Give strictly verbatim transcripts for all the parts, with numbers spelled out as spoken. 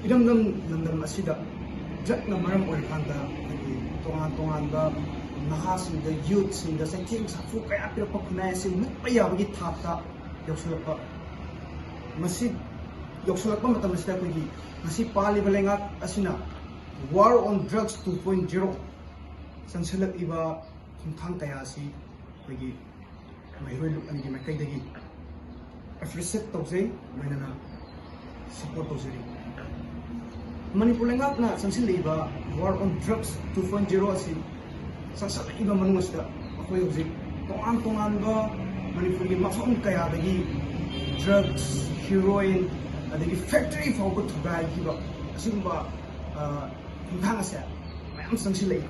ꯏꯔꯝꯗꯝ ꯂꯝꯗꯝ ꯑꯁꯤꯗ ꯗ꯭ꯔꯛꯅ ꯃꯔꯝ ꯑꯣꯏꯔꯀꯥꯟꯗ ꯑꯩꯈꯣꯏꯒꯤ ꯇꯣꯉꯥꯟ ꯇꯣꯉꯥꯟꯕ ꯅꯍꯥꯁꯤꯡꯗ, ꯌꯨꯠꯁꯤꯡꯗ ꯆꯩꯊꯦꯡ ꯁꯥꯐꯨ ꯀꯌꯥ ꯄꯤꯔꯛꯄ ꯈꯨꯟꯅꯥꯏ ꯑꯁꯤ ꯃꯨꯠꯄ ꯌꯥꯕꯒꯤ ꯊꯥꯛꯇ ꯌꯧꯁꯤꯜꯂꯛꯄ, ꯃꯁꯤ ꯌꯧꯁꯤꯜꯂꯛꯄ ꯃꯇꯝ ꯑꯁꯤꯗ ꯑꯩꯈꯣꯏꯒꯤ ꯉꯁꯤ ꯄꯥꯜꯂꯤꯕ ꯂꯩꯉꯥꯛ ꯑꯁꯤꯅ War on Drugs two point zero ꯆꯪꯁꯤꯜꯂꯛꯂꯤꯕ ꯈꯣꯡꯊꯥꯡ ꯀꯌꯥ ꯑꯁꯤ ꯑꯩꯈꯣꯏꯒꯤ ꯃꯍꯩꯔꯣꯏ ꯂꯨꯞ ꯑꯅꯤꯒꯤ ꯃꯥꯏꯀꯩꯗꯒꯤ ꯑꯦꯄ꯭ꯔꯤꯁꯤꯌꯦꯠ ꯇꯧꯖꯩ, ꯂꯣꯏꯅꯅ ꯁꯄꯣꯔꯠ ꯇꯧꯖꯔꯤ꯫ ꯃꯅꯤꯄꯨꯔ ꯂꯩꯉꯥꯛꯅ ꯆꯪꯁꯤꯜꯂꯛꯂꯤꯕ War on Drugs two point zero ꯑꯁꯤ ꯆꯪꯁꯤꯜꯂꯛꯂꯤꯕ ꯃꯅꯨꯡ ꯑꯁꯤꯗ ꯑꯩꯈꯣꯏ ꯍꯧꯖꯤꯛ ꯇꯣꯉꯥꯟ ꯇꯣꯉꯥꯟꯕ ꯃꯅꯤꯄꯨꯔꯒꯤ ꯃꯐꯝ ꯀꯌꯥꯗꯒꯤ ꯗ꯭ꯔꯛꯁ, ꯍꯤꯔꯣꯏꯟ, ꯑꯗꯒꯤ ꯐꯦꯛꯇꯔꯤ ꯐꯥꯎꯕ ꯊꯨꯒꯥꯏꯈꯤꯕ ꯑꯁꯤꯒꯨꯝꯕ, ꯑ, ꯈꯣꯡꯊꯥꯡ ꯑꯁꯦ ꯃꯌꯥꯝ ꯆꯪꯁꯤꯜꯂꯛꯏ꯫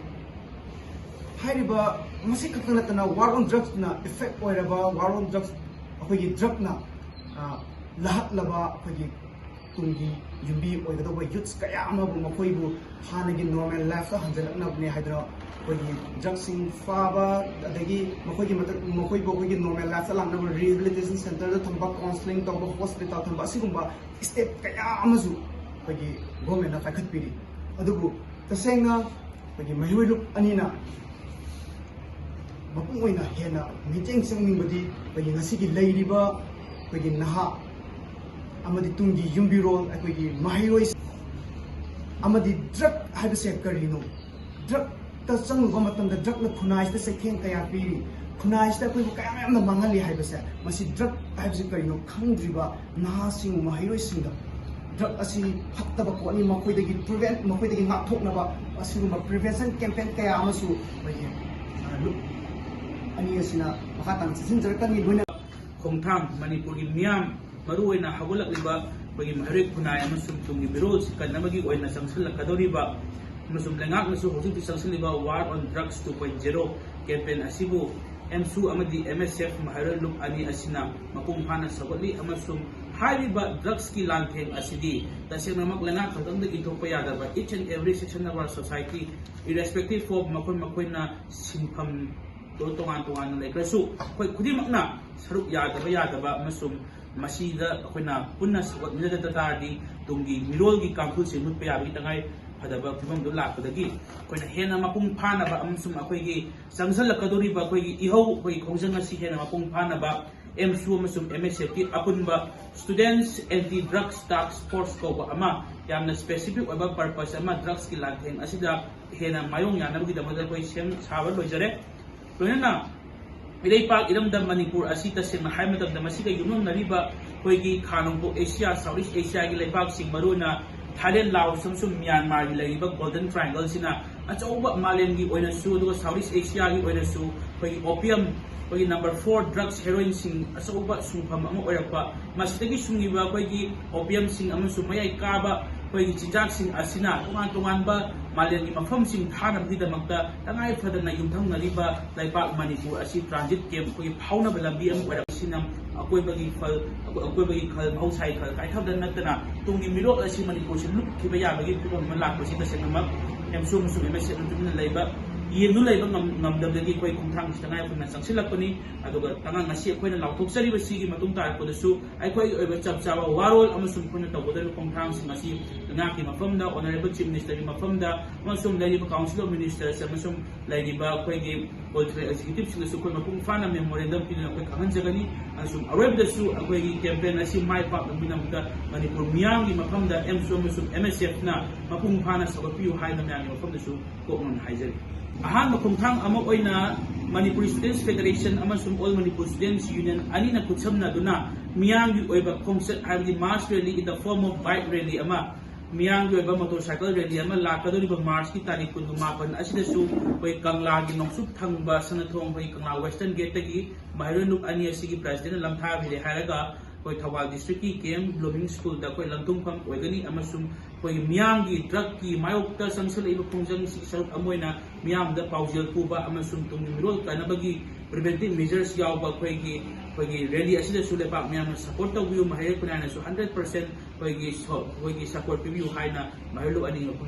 ꯍꯥꯏꯔꯤꯕ ꯃꯁꯤ ꯈꯛꯇ ꯅꯠꯇꯅ War on Drugsꯅ ꯏꯐꯦꯛ ꯑꯣꯏꯔꯕ, War on Drugs, ꯑꯩꯈꯣꯏꯒꯤ ꯗ꯭ꯔꯛꯅ, ꯑ, ꯂꯥꯍꯠꯂꯕ ꯑꯩꯈꯣꯏꯒꯤ ꯇꯨꯡꯒꯤ ꯌꯨꯝꯕꯤ ꯑꯣꯏꯒꯗꯧꯕ ꯌꯨꯠꯁ ꯀꯌꯥ ꯑꯃꯕꯨ ꯃꯈꯣꯏꯕꯨ ꯍꯥꯟꯅꯒꯤ ꯅꯣꯔꯃꯦꯜ ꯂꯥꯏꯐꯇ ꯍꯟꯖꯤꯜꯂꯛꯅꯕꯅꯦ ꯍꯥꯏꯗꯅ ꯑꯩꯈꯣꯏꯒꯤ ꯗ꯭ꯔꯛꯁꯤꯡ ꯐꯥꯕ, ꯑꯗꯒꯤ ꯃꯈꯣꯏꯒꯤ ꯃꯇꯝ, ꯃꯈꯣꯏꯕꯨ ꯑꯩꯈꯣꯏꯒꯤ ꯅꯣꯔꯃꯦꯜ ꯂꯥꯏꯐꯇ ꯂꯥꯛꯅꯕ ꯔꯤꯍꯦꯕꯤꯂꯤꯇꯦꯁꯟ ꯁꯦꯟꯇꯔꯗ ꯊꯝꯕ, ꯀꯥꯎꯟꯁꯤꯂꯤꯡ ꯇꯧꯕ, ꯍꯣꯁꯄꯤꯇꯥꯜ ꯊꯝꯕ, ꯑꯁꯤꯒꯨꯝꯕ ꯁ꯭ꯇꯦꯞ ꯀꯌꯥ ꯑꯃꯁꯨ ꯑꯩꯈꯣꯏꯒꯤ ꯒꯣꯔꯃꯦꯟꯅ ꯄꯥꯏꯈꯠꯄꯤꯔꯤ꯫ ꯑꯗꯨꯕꯨ ꯇꯁꯦꯡꯅ ꯑꯩꯈꯣꯏꯒꯤ ꯃꯍꯩꯔꯣꯏ ꯂꯨꯞ ꯑꯅꯤꯅ ꯃꯄꯨꯡ ꯑꯣꯏꯅ ꯍꯦꯟꯅ ꯃꯤꯠꯌꯦꯡ ꯆꯪꯅꯤꯡꯕꯗꯤ ꯑꯩꯈꯣꯏꯒꯤ ꯉꯁꯤꯒꯤ ꯂꯩꯔꯤꯕ ꯑꯩꯈꯣꯏꯒꯤ ꯅꯍꯥ ꯑꯃꯗꯤ ꯇꯨꯡꯒꯤ ꯌꯨꯝꯕꯤꯔꯣꯜ ꯑꯩꯈꯣꯏꯒꯤ ꯃꯍꯩꯔꯣꯏ ꯑꯃꯗꯤ ꯗ꯭ꯔꯛ ꯍꯥꯏꯕꯁꯦ ꯀꯔꯤꯅꯣ? ꯗ꯭ꯔꯛꯇ ꯆꯪꯂꯨꯕ ꯃꯇꯝꯗ ꯗ꯭ꯔꯛꯅ ꯈꯨꯟꯅꯥꯏꯁꯤꯗ ꯆꯩꯊꯦꯡ ꯀꯌꯥ ꯄꯤꯔꯤ, ꯈꯨꯟꯅꯥꯏꯁꯤꯗ ꯑꯩꯈꯣꯏꯕꯨ ꯀꯌꯥ ꯌꯥꯝꯅ ꯃꯥꯡꯍꯜꯂꯤ ꯍꯥꯏꯕꯁꯦ ꯃꯁꯤ ꯗ꯭ꯔꯛ ꯍꯥꯏꯕꯁꯤ ꯀꯔꯤꯅꯣ ꯈꯪꯗ꯭ꯔꯤꯕ ꯅꯍꯥꯁꯤꯡ, ꯃꯍꯩꯔꯣꯏꯁꯤꯡꯗ ꯗ꯭ꯔꯛ ꯑꯁꯤ ꯐꯠꯇꯕ ꯄꯣꯠꯅꯤ, ꯃꯈꯣꯏꯗꯒꯤ ꯄ꯭ꯔꯤꯚꯦꯟ, ꯃꯈꯣꯏꯗꯒꯤ ꯉꯥꯛꯊꯣꯛꯅꯕ ꯑꯁꯤꯒꯨꯝꯕ ꯄ꯭ꯔꯤꯚꯦꯟꯁꯟ ꯀꯦꯝꯄꯦꯟ ꯀꯌꯥ ꯑꯃꯁꯨ ꯑꯩꯈꯣꯏꯒꯤ, ꯑ, ꯂꯨꯞ ꯑꯅꯤ ꯑꯁꯤꯅ ꯃꯈꯥ ꯇꯥꯅ ꯆꯠꯁꯤꯟꯖꯔꯛꯀꯅꯤ꯫ ꯂꯣꯏꯅ ꯈꯣꯡꯊꯥꯡ ꯃꯅꯤꯄꯨꯔꯒꯤ ꯃꯤꯌꯥꯝ, ꯃꯔꯨꯑꯣꯏꯅ ꯍꯧꯒꯠꯂꯛꯂꯤꯕ ꯑꯩꯈꯣꯏꯒꯤ ꯃꯍꯩꯔꯣꯏ ꯈꯨꯟꯅꯥꯏ ꯑꯃꯁꯨꯡ ꯇꯨꯡꯒꯤ ꯃꯤꯔꯣꯜꯁꯤ ꯀꯟꯅꯕꯒꯤ ꯑꯣꯏꯅ ꯆꯪꯁꯤꯜꯂꯛꯀꯗꯧꯔꯤꯕ ꯑꯃꯁꯨꯡ ꯂꯩꯉꯥꯛꯅꯁꯨ ꯍꯧꯖꯤꯛ ꯍꯧꯖꯤꯛ ꯆꯪꯁꯤꯜꯂꯤꯕ War on Drugs two point zero campaign ꯑꯁꯤꯕꯨ ꯑꯦꯝꯁꯨ ꯑꯃꯗꯤ ꯑꯦꯝ ꯑꯦꯁ ꯑꯦꯐ ꯃꯍꯩꯔꯣꯏ ꯂꯨꯞ ꯑꯅꯤ ꯑꯁꯤꯅ ꯃꯄꯨꯡ ꯐꯥꯅ ꯁꯧꯒꯠꯂꯤ ꯑꯃꯁꯨꯡ ꯍꯥꯏꯔꯤꯕ ꯗ꯭ꯔꯛꯁꯀꯤ ꯂꯥꯟꯊꯦꯡ ꯑꯁꯤꯗꯤ ꯇꯁꯦꯡꯅꯃꯛ ꯂꯩꯉꯥꯛ ꯈꯛꯇꯪꯗ ꯏꯟꯊꯣꯛꯄ ꯌꯥꯗꯕ, each and every section of our society, irrespective of ꯃꯈꯣꯏ ꯃꯈꯣꯏꯅ ꯁꯤꯟꯐꯝꯗꯣ ꯇꯣꯉꯥꯟ ꯇꯣꯉꯥꯟꯅ ꯂꯩꯈ꯭ꯔꯁꯨ, ꯑꯩꯈꯣꯏ ꯈꯨꯗꯤꯡꯃꯛꯅ ꯁꯔꯨꯛ ꯌꯥꯗꯕ ꯌꯥꯗꯕ ꯑꯃꯁꯨꯡ ꯃꯁꯤꯗ ꯑꯩꯈꯣꯏꯅ ꯄꯨꯟꯅ ꯁꯧꯒꯠꯃꯤꯟꯅꯗ ꯇꯥꯔꯗꯤ ꯇꯨꯡꯒꯤ ꯃꯤꯔꯣꯜꯒꯤ ꯀꯥꯡꯈꯨꯜꯁꯤ ꯃꯨꯠꯄ ꯌꯥꯕꯒꯤ ꯇꯉꯥꯏ ꯐꯗꯕ ꯐꯤꯕꯝꯗꯨ ꯂꯥꯛꯄꯗꯒꯤ ꯑꯩꯈꯣꯏꯅ ꯍꯦꯟꯅ ꯃꯄꯨꯡ ꯐꯥꯅꯕ ꯑꯃꯁꯨꯡ ꯑꯩꯈꯣꯏꯒꯤ ꯆꯪꯁꯤꯜꯂꯛꯀꯗꯧꯔꯤꯕ ꯑꯩꯈꯣꯏꯒꯤ ꯏꯍꯧ, ꯑꯩꯈꯣꯏꯒꯤ ꯈꯣꯡꯖꯪ ꯑꯁꯤ ꯍꯦꯟꯅ ꯃꯄꯨꯡ ꯐꯥꯅꯕ ꯑꯦꯝꯁꯨ ꯑꯃꯁꯨꯡ ꯑꯦꯝ ꯑꯦꯁ ꯑꯦꯐꯀꯤ ꯑꯄꯨꯟꯕ Students Anti Drugs Task Force ꯀꯧꯕ ꯑꯃ, ꯌꯥꯝꯅ specific ꯑꯣꯏꯕ purpose ꯑꯃ, drugsꯀꯤ ꯂꯥꯟꯊꯦꯡ ꯑꯁꯤꯗ ꯍꯦꯟꯅ ꯃꯥꯌꯣꯡ ꯌꯥꯅꯕꯒꯤꯗꯃꯛꯇ ꯑꯩꯈꯣꯏ ꯁꯦꯝ ꯁꯥꯕ ꯂꯣꯏꯖꯔꯦ꯫ ꯂꯣꯏꯅꯅ ꯏꯔꯩꯄꯥꯛ ꯏꯔꯝꯗꯝ ꯃꯅꯤꯄꯨꯔ ꯑꯁꯤ ꯇꯁꯦꯡꯅ ꯍꯥꯏꯕ ꯃꯇꯝꯗ ꯃꯁꯤꯒ ꯌꯨꯝꯂꯣꯟꯅꯔꯤꯕ ꯑꯩꯈꯣꯏꯒꯤ ꯈꯥ ꯅꯣꯡꯄꯣꯛ ꯑꯦꯁꯤꯌꯥ, South East Asiaꯒꯤ ꯂꯩꯕꯥꯛꯁꯤꯡ, ꯃꯔꯨꯑꯣꯏꯅ ꯊꯥꯏꯂꯦꯟ, ꯂꯥꯑꯣꯁ ꯑꯃꯁꯨꯡ ꯃ꯭ꯌꯥꯟꯃꯥꯔꯒꯤ ꯂꯩꯔꯤꯕ Golden Triangleꯁꯤꯅ ꯑꯆꯧꯕ ꯃꯥꯂꯦꯝꯒꯤ ꯑꯣꯏꯅꯁꯨ, ꯑꯗꯨꯒ South East Asiaꯒꯤ ꯑꯣꯏꯅꯁꯨ ꯑꯩꯈꯣꯏꯒꯤ opium, ꯑꯩꯈꯣꯏꯒꯤ number four drugs heroinꯁꯤꯡ ꯑꯆꯧꯕ ꯁꯨꯡꯐꯝ ꯑꯃ ꯑꯣꯏꯔꯛꯄ, ꯃꯁꯤꯗꯒꯤ ꯁꯨꯡꯉꯤꯕ ꯑꯩꯈꯣꯏꯒꯤ opiumꯁꯤꯡ ꯑꯃꯁꯨꯡ ꯃꯌꯥꯏ ꯀꯥꯕ ꯑꯩꯈꯣꯏꯒꯤ ꯆꯤꯟꯖꯥꯛꯁꯤꯡ ꯑꯁꯤꯅ ꯇꯣꯉꯥꯟ ꯇꯣꯉꯥꯟꯕ ꯃꯥꯂꯦꯝꯒꯤ ꯃꯐꯝꯁꯤꯡ ꯊꯥꯅꯕꯒꯤꯗꯃꯛꯇ ꯇꯉꯥꯏ ꯐꯗꯅ ꯌꯨꯝꯊꯪꯅꯔꯤꯕ ꯂꯩꯕꯥꯛ ꯃꯅꯤꯄꯨꯔ ꯑꯁꯤ transit camp, ꯑꯩꯈꯣꯏꯒꯤ ꯐꯥꯎꯅꯕ ꯂꯝꯕꯤ ꯑꯃ ꯑꯣꯏꯔꯛꯄꯁꯤꯅ ꯑꯀꯣꯏꯕꯒꯤ ꯈꯜ, ꯑꯀꯣꯏꯕꯒꯤ ꯈꯜ, ꯃꯍꯧꯁꯥꯒꯤ ꯈꯜ ꯀꯥꯏꯊꯕꯗ ꯅꯠꯇꯅ ꯇꯨꯡꯒꯤ ꯃꯤꯔꯣꯜ ꯑꯁꯤ ꯃꯅꯤꯄꯨꯔꯁꯤ ꯂꯨꯞꯈꯤꯕ ꯌꯥꯕꯒꯤ ꯐꯤꯕꯝ ꯑꯃ ꯂꯥꯛꯄꯁꯤ ꯇꯁꯦꯡꯅꯃꯛ ꯑꯦꯝꯁꯨ ꯑꯃꯁꯨꯡ ꯑꯦꯝ ꯑꯦꯁ ꯑꯦꯐꯅ ꯇꯨꯃꯤꯟꯅ ꯂꯩꯕ, ꯌꯦꯡꯗꯨꯅ ꯂꯩꯕ ꯉꯝ-, ꯉꯝꯗꯕꯗꯒꯤ ꯑꯩꯈꯣꯏ ꯈꯣꯡꯊꯥꯡꯁꯤ ꯇꯉꯥꯏ ꯐꯗꯅ ꯆꯪꯁꯤꯜꯂꯛꯄꯅꯤ꯫ ꯑꯗꯨꯒ ꯇꯉꯥꯏ ꯉꯁꯤ ꯑꯩꯈꯣꯏꯅ ꯂꯥꯎꯊꯣꯛꯆꯔꯤꯕꯁꯤꯒꯤ ꯃꯇꯨꯡ ꯇꯥꯔꯛꯄꯗꯁꯨ ꯑꯩꯈꯣꯏꯒꯤ ꯑꯣꯏꯕ ꯆꯞ ꯆꯥꯕ ꯋꯥꯔꯣꯜ ꯑꯃꯁꯨꯡ ꯑꯩꯈꯣꯏꯅ ꯇꯧꯒꯗꯧꯔꯤꯕ ꯈꯣꯡꯊꯥꯡꯁꯤꯡ ꯑꯁꯤ ꯂꯩꯉꯥꯛꯀꯤ ꯃꯐꯝꯗ, Honourable Chief Ministerꯒꯤ ꯃꯐꯝꯗ, ꯑꯃꯁꯨꯡ ꯂꯩꯔꯤꯕ Council of Ministers ꯑꯃꯁꯨꯡ ꯂꯩꯔꯤꯕ ꯑꯩꯈꯣꯏꯒꯤ Political Executiveꯁꯤꯡꯗꯁꯨ ꯑꯩꯈꯣꯏ ꯃꯄꯨꯡ ꯐꯥꯅ memorandum ꯄꯤꯗꯨꯅ ꯑꯩꯈꯣꯏ ꯈꯪꯍꯟꯖꯒꯅꯤ꯫ ꯑꯃꯁꯨꯡ ꯑꯔꯣꯏꯕꯗꯁꯨ ꯑꯩꯈꯣꯏꯒꯤ campaign ꯑꯁꯤ ꯃꯥꯏ ꯄꯥꯛꯅꯕꯒꯤꯗꯃꯛꯇ ꯃꯅꯤꯄꯨꯔ ꯃꯤꯌꯥꯝꯒꯤ ꯃꯐꯝꯗ ꯑꯦꯝꯁꯨ ꯑꯃꯁꯨꯡ ꯑꯦꯝ ꯑꯦꯁ ꯑꯦꯐꯅ ꯃꯄꯨꯡ ꯐꯥꯅ ꯁꯧꯒꯠꯄꯤꯌꯨ ꯍꯥꯏꯅ ꯃꯌꯥꯝꯒꯤ ꯃꯐꯝꯗꯁꯨ ꯀꯣꯛꯅꯅ ꯍꯥꯏꯖꯔꯤ꯫ ꯑꯍꯥꯟꯕ ꯈꯣꯡꯊꯥꯡ ꯑꯃ ꯑꯣꯏꯅ Manipur Students Federation ꯑꯃꯁꯨꯡ All Manipur Students Union ꯑꯅꯤꯅ ꯈꯨꯠꯁꯝꯅꯗꯨꯅ ꯃꯤꯌꯥꯝꯒꯤ ꯑꯣꯏꯕ ꯈꯣꯡꯆꯠ, ꯍꯥꯏꯕꯗꯤ mass rally in the form of bike rally ꯑꯃ, ꯃꯤꯌꯥꯝꯒꯤ ꯑꯣꯏꯕ motorcycle rally ꯑꯃ ꯂꯥꯛꯀꯗꯧꯔꯤꯕ Marchꯀꯤ ꯇꯥꯔꯤꯛ ꯀꯨꯟꯃꯥꯄꯟ ꯑꯁꯤꯗꯁꯨ ꯑꯩꯈꯣꯏ ꯀꯪꯂꯥꯒꯤ ꯅꯣꯡꯆꯨꯞ ꯊꯪꯕ ꯁꯅꯥꯊꯣꯡ, ꯑꯩꯈꯣꯏ ꯀꯪꯂꯥ Western Gateꯇꯒꯤ ꯃꯍꯩꯔꯣꯏ ꯂꯨꯞ ꯑꯅꯤ ꯑꯁꯤꯒꯤ Presidentꯅ ꯂꯝꯊꯥꯕꯤꯔꯦ ꯍꯥꯏꯔꯒ ꯑꯩꯈꯣꯏ ꯊꯧꯕꯥꯜ districtꯀꯤ ꯀꯦ ꯑꯦꯝ ꯕ꯭ꯂꯨꯃꯤꯡ ꯁ꯭ꯀꯨꯜꯗ ꯑꯩꯈꯣꯏ ꯂꯟꯊꯨꯡꯐꯝ ꯑꯣꯏꯒꯅꯤ ꯑꯃꯁꯨꯡ ꯑꯩꯈꯣꯏꯒꯤ ꯃꯤꯌꯥꯝꯒꯤ drugꯀꯤ ꯃꯥꯌꯣꯛꯇ ꯆꯪꯁꯤꯜꯂꯛꯏꯕ ꯈꯣꯡꯖꯪꯁꯤꯒꯤ ꯁꯔꯨꯛ ꯑꯃ ꯑꯣꯏꯅ ꯃꯤꯌꯥꯝꯗ ꯄꯥꯎꯖꯦꯜ ꯄꯨꯕ ꯑꯃꯁꯨꯡ ꯇꯨꯡꯒꯤ ꯃꯤꯔꯣꯜ ꯀꯟꯅꯕꯒꯤ preventive measures ꯌꯥꯎꯕ ꯑꯩꯈꯣꯏꯒꯤ, ꯑꯩꯈꯣꯏꯒꯤ rally ꯑꯁꯤꯗꯁꯨ ꯂꯩꯕꯥꯛ ꯃꯤꯌꯥꯝꯅ support ꯇꯧꯕꯤꯌꯨ꯫ ꯃꯍꯩꯔꯣꯏ ꯈꯨꯟꯅꯥꯏꯅꯁꯨ hundred percent ꯑꯩꯈꯣꯏꯒꯤ ꯁꯣ-, ꯑꯩꯈꯣꯏꯒꯤ support ꯄꯤꯕꯤꯌꯨ ꯍꯥꯏꯅ ꯃꯍꯩꯔꯣꯏ ꯂꯨꯞ ꯑꯅꯤꯒꯤ ꯃꯐꯝ